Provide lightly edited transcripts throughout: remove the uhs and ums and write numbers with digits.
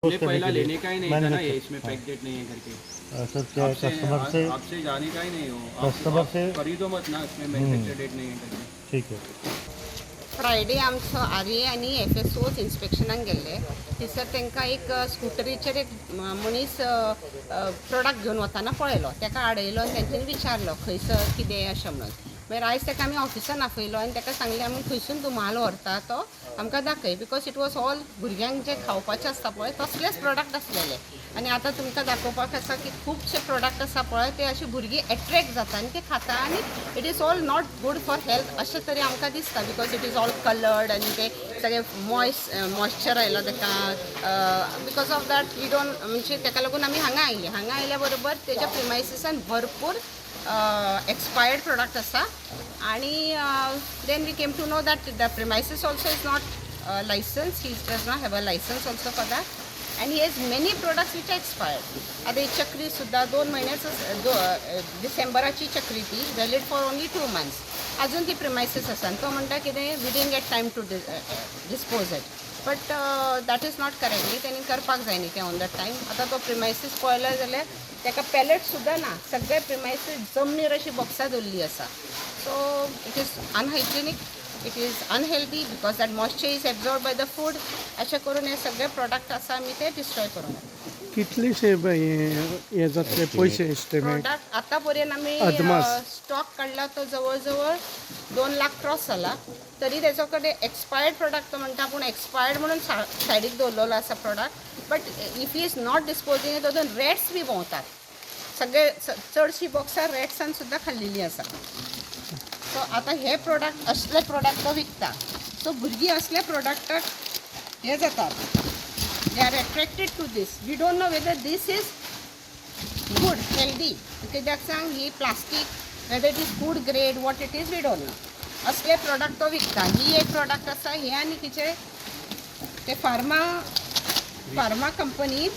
करने पहला के लिए लेने का ही नहीं था ना मैनेजर ये, से। इसमें पैक डेट नहीं है करके। सर, क्या है, आपसे कस्टमर से आपसे जाने का ही नहीं हो। कस्टमर आप से- खरीदो मत ना, इसमें मैन्युफैक्चर डेट नहीं है करके। ठीक है। फ्रायडे आमचो आर ए आनी एफ एस ओच इन्स्पेक्शनाक गेल्ले. थंयसर तांकां एक स्कुटरीचेर एक मनीस प्रोडक्ट घेवन वताना पळयलो. ताका आडयलो आनी तेंच्यांनी विचारलो खंयसर कितें अशें म्हणून. मागीर आयज ताका आमी ऑफिसान आपयलो आनी ताका सांगलें, आमी खंयसून तूं म्हाल व्हरता तो आमकां दाखय, because it was all भुरग्यांक जे खावपाचें आसता पळय तसलेच प्रोडक्ट आसलेले. आनी आतां तुमकां दाखोवपाक आसा की खुबशे प्रोडक्ट आसा पळय, ते अशे भुरगीं एट्रेक्ट जाता आनी ते खाता आनी it is all not good for health अशें तरी आमकां दिसता, because it is all coloured आनी ते सगळे मॉयश्चर आयला ताका. Because of that we don't, म्हणजे ताका लागून आमी हांगा आयले. हांगा आयल्या बरोबर तेज्या प्रिमायसिसान भरपूर एक्सपायर्ड प्रोडक्ट आसा आनी then we came to know that the premises also is not license. He does not have a license also for that and he has many products which are expired. आतां ही चक्री सुद्दां 2 म्हयन्याच डिसेंबराची चक्री, ती valid for only 2 months. अजून ती premises आसा आनी तो म्हणटा कितें, we didn't get time to dispose it, but that is not correct न्ही. तेणी करपाक जाय न्ही तें ऑन the time. आतां तो प्रिमायसीस पळयलो जाल्यार ताका पॅलेट सुद्दां ना. सगळे प्रिमायसीस जमनीर अशी बॉक्सां दवरली आसा. So it is unhygienic, it is unhealthy because that moisture is absorb by the food. अशें करून हे सगळे प्रोडक्ट आसा, आमी ते डिस्ट्रॉय करूंक. कितलेशे हे जातले पयशे एस्टिमेट? प्रोडक्ट आतां पर्यंत आमी अदमास. स्टॉक काडला तो जवळ जवळ 2 लाख क्रॉस जाला. तरी तेजो कडेन एक्सपायर्ड प्रोडक्ट तो म्हणटा, पूण एक्सपायर्ड म्हणून सायडीक दवरलेलो आसा product, but if he is not disposing, तातूंत रॅट्स बी भोंवतात. सगळे चडशीं बॉक्सां रॅट्सान सुद्दां खाल्लेलीं आसा. सो आतां हे प्रोडक्ट, असले प्रोडक्ट तो विकता. सो भुरगीं असले प्रोडक्टाक हे जातात, they are attracted to this. We don't know whether this is good, healthy. कित्याक सांग, ही plastic, whether it is food grade, what it is, we don't know. असले प्रोडक्ट तो विकता. ही एक प्रोडक्ट आसा हे आनी कितें ते फार्मा कंपनीन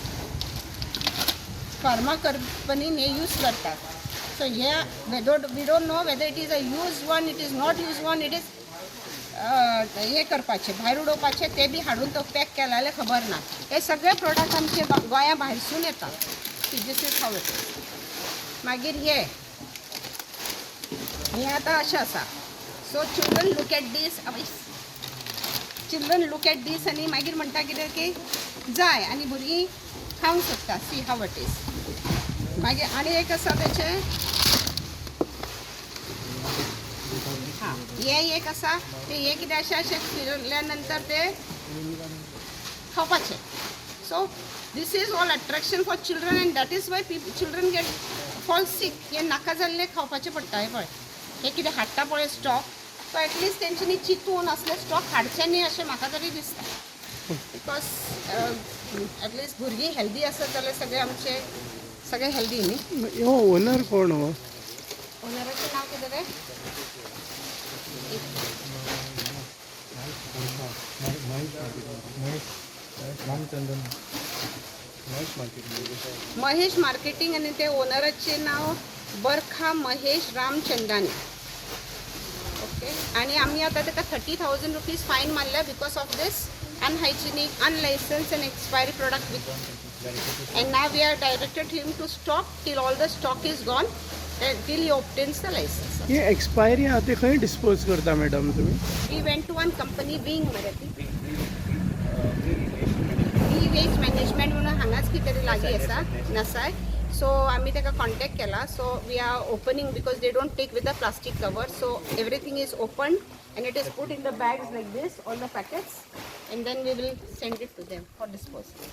हे यूज करतात. सो हे whether we don't know whether it is a use one, it is not use one, it is हे करपाचें, भायर उडोवपाचें, ते बी हाडून तो पॅक केला जाल्यार खबर ना. हे सगळे प्रोडक्ट आमचे गोंया भायरसून येता. This is how it is. मागीर हे हे आतां अशें आसा. So children look at this, children look at this आनी मागीर म्हणटा कितें की जाय आनी भुरगीं खावंक सोदता. See how it is. मागीर आनी एक आसा तेचें. हां, हें एक आसा ते हें कितें अशें अशें फिरल्या नंतर ते खावपाचें. So this is all attraction for children and that is why children get fall sick. हें नाका जाल्लें खावपाचें पडटा. हें पळय, हें कितें हाडटा पळय स्टॉक तो, एटलिस्ट तेंच्यांनी चिंतून असले स्टॉक हाडचे न्ही अशें म्हाका तरी दिसता, because at least भुरगीं हेल्दी आसत जाल्यार सगळे आमचे सगळे हेल्दी न्ही. हो, ओनर कोण हो? ओनराचें नांव कितें रे? महेश रामचंद्रन, महेश मार्केटिंग. महेश मार्केटिंग आनी ते ओनराचें नांव बरखा महेश रामचंदानी. ओके, आनी आमी आतां ताका ₹30,000 फायन मारल्या because of this unhygienic, unlicensed and expiry product with, and now we are directed him to stop till all the stock is gone, till he obtains the license. He expiry आहा ते खंय dispose करता madam तुमी? We went to one company, wing मरे ती, E waste management म्हणून हांगाच कितें तरी लागीं आसा नसाय. सो आमी ताका कॉन्टेक्ट केला. So we are opening because they don't take with the plastic cover, so everything is open and it is put in the bags like this, all the packets, and then we will send it to them for disposal.